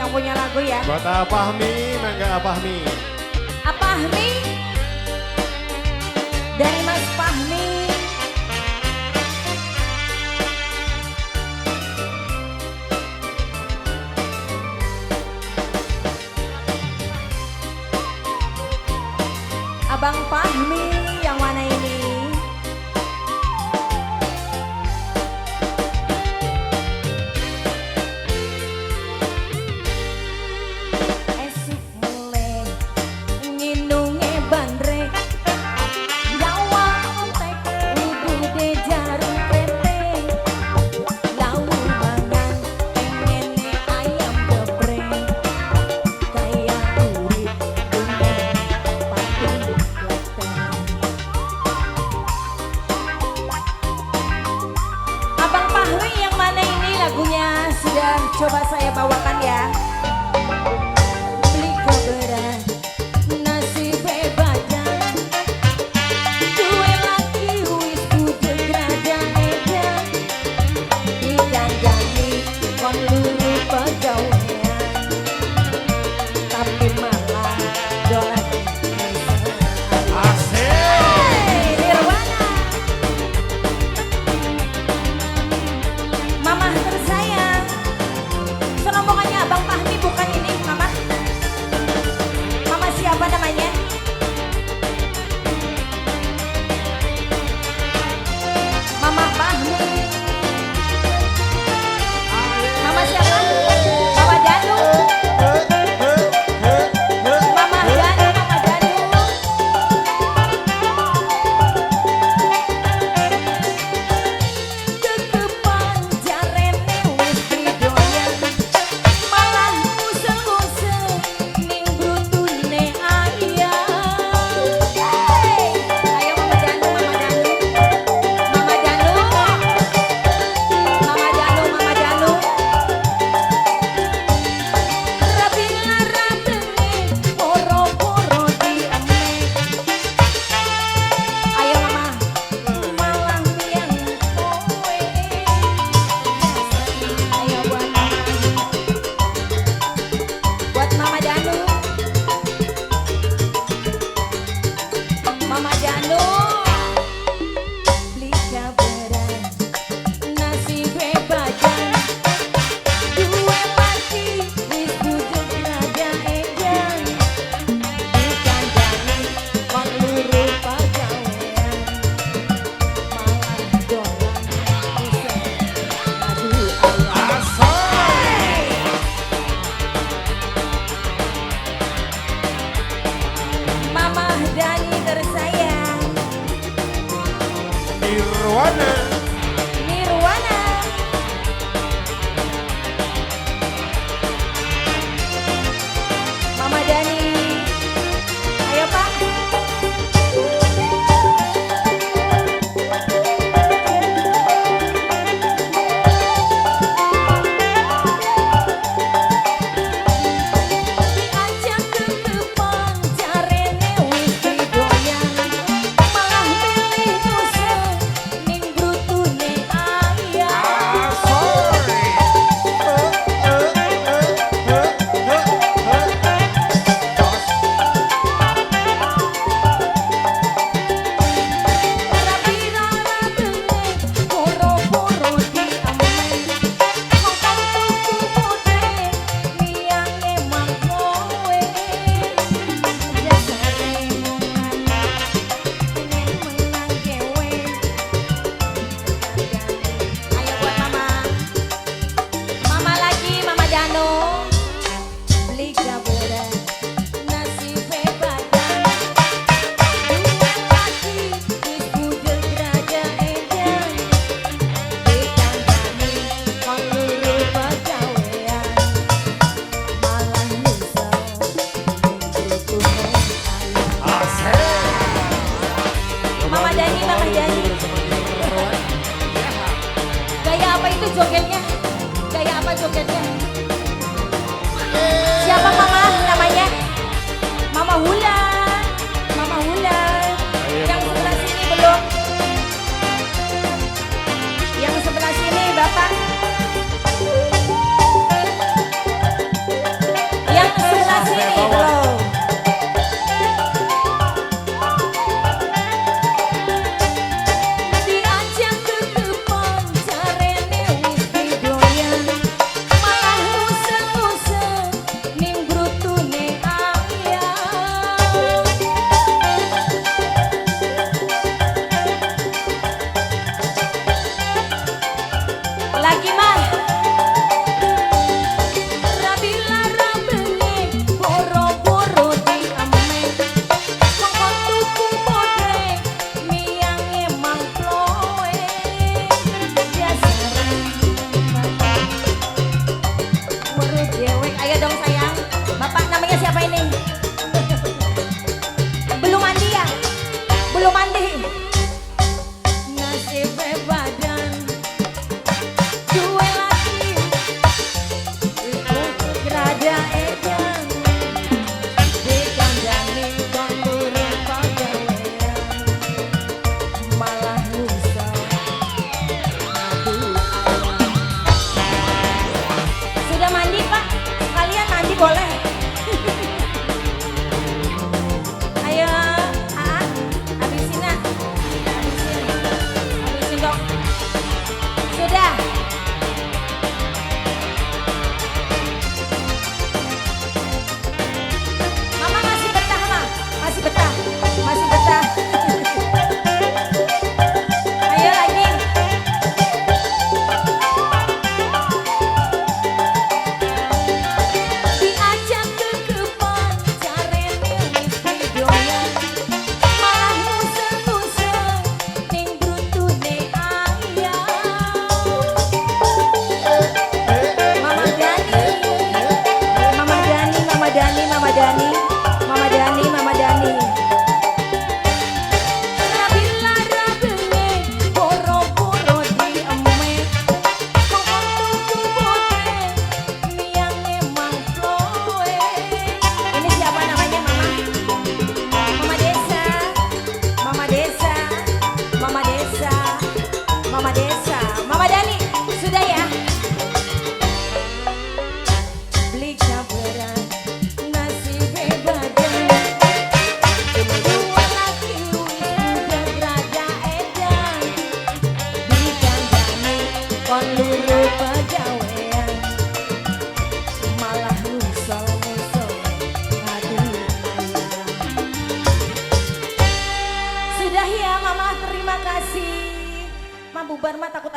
Yang punya lagu ya. Buat Apahmi, mangga Apahmi. Apahmi dari Mas Fahmi. Abang Fahmi yang mana ini? Esuk mulai nginunge bandrek, nyawa entek ubude jarum kretek, lawu mangan pengene ayam geprek, kaya urip dunya patung pleteng. Abang Fahmi yang mana ini lagunya sudah coba saya bawakan ya. Beli keberan nasibe badan, duwe laki wis budeg rada edan, dikandani kon luru pegawean, tapi malah dolan. Asik. Hey, Nirwana, Mamah tersayang. Serombongannya Abang Fahmi bukan ini, Mama? Mama siapa namanya? Mama Fahmi. Mama siapa? Mama Danu. Mama Danu, Mama Danu. Kekepan jarene wis didoyan, malah ngusel-ngusel ning brutune ayam. Ayo Mama Danu, Mama Danu. Mama Danu. Mama Danu, Mama Danu. Rabi larabene poro-poro diemek. Ayo Mama. Malah miang kowe. Ayo buat Mama. Buat Mama Danu. Mama Danu. Beli kabaran nasibe badan, duwe laki wis budeg rada edan, dikandani kon luru pagawean, malah dolan ngusel adu ayam. Asik. Mama Dani tersayang. Nirwana. Nirwana. Mama Dani. Ayo Pak. Diajak ke depan jarene wis didoyan, malah milih ngusel ning brutune ayam. Rabi rarabene poro-poro diemek, ngomong tuku mode miyange mang kowe, dasare wong lanang pengen menang kewe. Ayo buat Mama. Mama lagi, Mama Danu. Beli kabaran nasibe badan, duwe laki wis budeg rada edan, dikandani kon luru pagawean, malah nyesel ning brutune ayam. Asik. Mama Dani, Mama Dani. Gaya apa itu jogetnya? Gaya apa jogetnya? Siapa Mama namanya? Mama Hula. Mama Hula. Yang sebelah sini belum. Yang sebelah sini Bapak. Lagi mah. Rabi lara bengi, boro-boro diemeng. Kongkon tuku podre, miyange mangploe. Biasa weru dewek. Ayo dong sayang. Bapak namanya siapa ini? Belum mandi ya? Belum mandi. Nasib badan duwe laki rada edan, dikandani kon luru pagawean, malah rusak ngadu ayam. Sudah mandi, Pak? Sekalian mandi boleh. Ayo, Aa, habisin nak. Habisin. Habisin dong. Sudah. Mama masih betah, Ma? Masih betah. Masih betah. Ayo lagi. Diajak ke kebon, jarene wis didoyan, malah nguseng-nguseng ning brutune ayam. Mama Dani, Mama Dani, Mama Dani, Mama Dani, Mama Dani, Mama Dani. Rabi lara bengi, boro-boro diemeng. Kongkon tuku podre, miyange mangploe. Ini siapa namanya, Mama? Mama Desa, Mama Desa, Mama Desa, Mama Desa, Mama Dani. Sudah ya? Beli berat nasib badan, dua laki wis budeg rada edan, dikandani kon luru pagawean, malah ngusol-ngusol ngadu ayam. Sudah ya, Mama, terima kasih. Ma bubar, Ma, takut ada